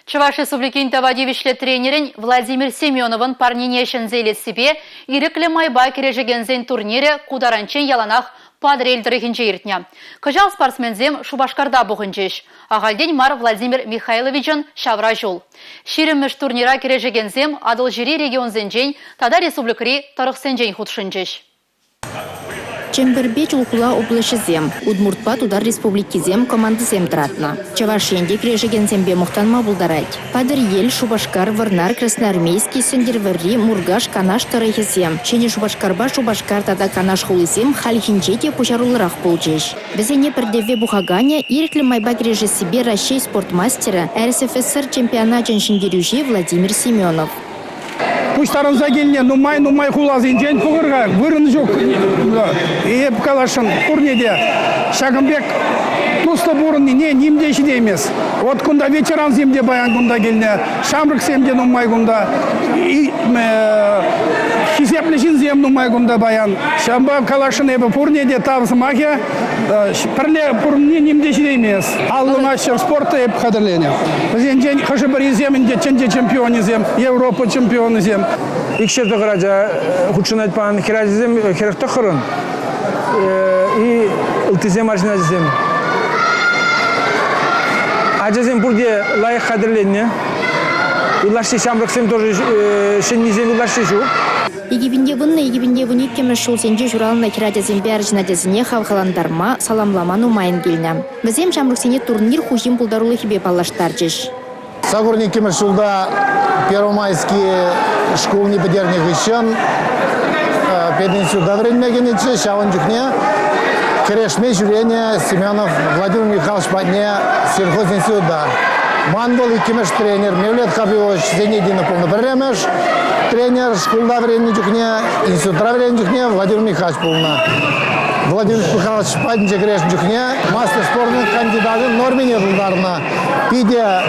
Чӑваш Республикин тава тивӗҫлӗ тренерӗн Владимир Семеновӑн парнине ҫӗнсе илессипе ирӗклӗ майпа кӗрешекенсен турнирӗ ку таранччен яланах Патӑрьел тӑрӑхӗнче иртнӗ. Кӑҫал спортсменсем Шупашкарта пухӑнчӗҫ. Ахальтен мар Владимир Михайловичӑн ҫавра ҫул. Ҫирӗммӗш турнира кӗрешекенсем Атӑлҫири регионсенчен тата республикӑри тӑрӑхсенчен хутшӑнчӗҫ. Чӗмпӗрпе Чулхула облаҫӗсем, Удмуртпа Тутар республикисем командӑсем тӑратнӑ. Чӑваш Ен те кӗрешекенсемпе мухтанма пултарать. Патӑрьел, Шупашкар, Вӑрнар, Красноармейски, Сӗнтӗрвӑрри, Муркаш, Канаш тӑрӑхӗсем, Ҫӗнӗ Шупашкарпа Шупашкар тата Канаш хулисем хальхинче те пуҫаруллӑрах пулчӗҫ. Вӗсене пӗр тӗвве пухаканӗ, ирӗклӗ майпа кӗрешессипе Раҫҫей спорт мастерӗ, РСФСР чемпионачӗн ҫӗнтерӳҫи Владимир Семенов. Пуҫтарӑнса килнӗ нумай-нумай хуласенчен пӑхӑр-ха, вырӑн ҫук. Эп каласшӑн пурне те ҫакӑн пек туслӑ пурӑннине ним те ҫитеймест. Вот кунта ветерансем те паян кунта килнӗ, ҫамрӑксем те нумай кунта, хисеплӗ ҫынсем нумай кунта паян. Ҫавӑнпа каласшӑн эпӗ пурне те тав сӑмахӗ. Пӗрле пурӑнни ним те ҫитеймест. 50 мастер спорта эп хатӗрленӗ. Вӗсенчен хӑшӗ-пӗрисем ӗнтӗ тӗнче чемпионӗсем, Европа чемпионӗсем. Икшер тӑхӑр ача хутшӑнать пан, хӗрачасем 49-ӑн и ыттисем арҫын ачасем. Ачасем пурте лайӑх хатӗрленнӗ. Ытлашши ҫамрӑксем тоже ҫӗннисем ытлашши ҫук. 2010-2012 ҫулсенче ҫуралнӑ хӗрачасемпе арҫын ачасене хавхалантарма, саламлама нумайӑн килнӗ. Вӗсем ҫамрӑксене турнир хуҫин пултарулӑхӗпе паллаштарчӗҫ. 82-мӗш ҫулта Первомайски шкулне пӗтернӗ хыҫҫӑн пединститута вӗренме кӗнӗччӗ. Ҫавӑн чухне кӗрешме ҫӳренӗ Семенов Владимир Михайлович патне сельхозинститута. Ман вӑл иккӗмӗш тренер Мевлет Хабибович Зенединов пулнӑ пӗрремӗш тренер шкулта вӗреннӗ чухне, институтра вӗреннӗ чухне Владимир Михайлович пулнӑ. Владимир Михайлович патӗнче кӗрешнӗ чухне мастер спортӑн кандидачӗн нормине тултарнӑ. Питӗ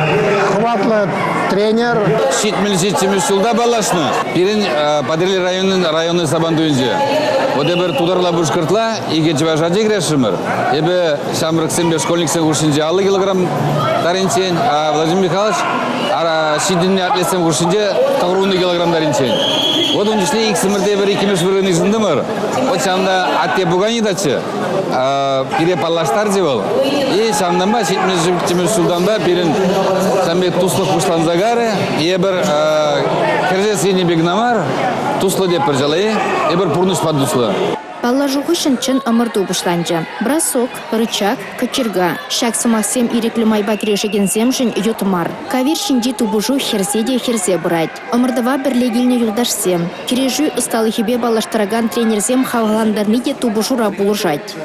хӑватлӑ тренер. 77-мӗш ҫулта паллашнӑ. Пирӗн Патӑрьел районӗн районный Сабантуйӗнче. Вот эпир тутарла-пушкӑртла икӗ чӑваш ачи кӗрешрӗмӗр. Эпӗ ҫамрӑксемпе школьниксен хушшинче 50 килограмм таринчен, а Владимир Михайлович ара ҫитӗннӗ атлетсем хушшинче 90 килограмм таринчен. Вот ун чухне иксӗмӗр те пӗр иккӗмӗш вырӑн йышӑнтӑмӑр. Вот ҫавӑнта атте пукани таччӗ. Пире паллаштарчӗ вӑл. И ҫавӑнтанпа 77-мӗш ҫултанпа пирӗн ҫавӑн пек туслӑх пуҫланса карӗ. Эпир кӗрсе енӗпе кӑна мар, туслӑ тетпӗр ҫала-и? Эпир пурнӑҫпа туслӑ. Паллашу хыҫҫӑн чӑн ӑмӑрту пуҫланчӗ. Бросок, рычаг, кочерга. Ҫак сӑмахсем ирӗклӗ майпа кӗрешекенсемшӗн ют мар. Кавир ҫинчи тупӑшу хӗрсе те хӗрсе пырать. Ӑмӑртӑва пӗрле килнӗ юлташсем, кӗрешӳ ӑсталӑхӗпе паллаштаракан тренерсем хавхалантарни те тупӑшура пулӑшать.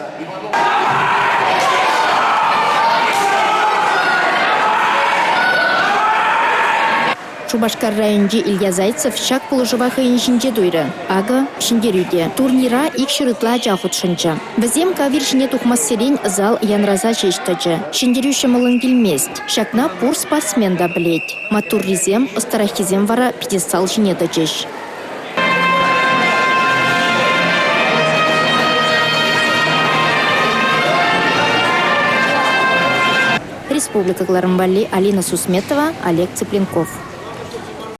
Шупашкар районӗнчи Илья Зайцев ҫак пулӑшӑва хӑйӗн ҫинче туйрӗ. Акӑ, ҫӗнтерӳ те. Турнира 200 ытла ача хутшӑнчӗ. Вӗсем кавир ҫине тухмассерен зал янраса ҫеҫ тӑчӗ. Ҫӗнтерӳ ҫӑмӑллӑн килмест. Ҫакна пур спортсмен та пӗлет. Маттуррисем, ӑстараххисем вара пьедестал ҫине тӑчӗҫ. Республика кӑларӑм валли Алина Сусметова, Олег Цыпленков.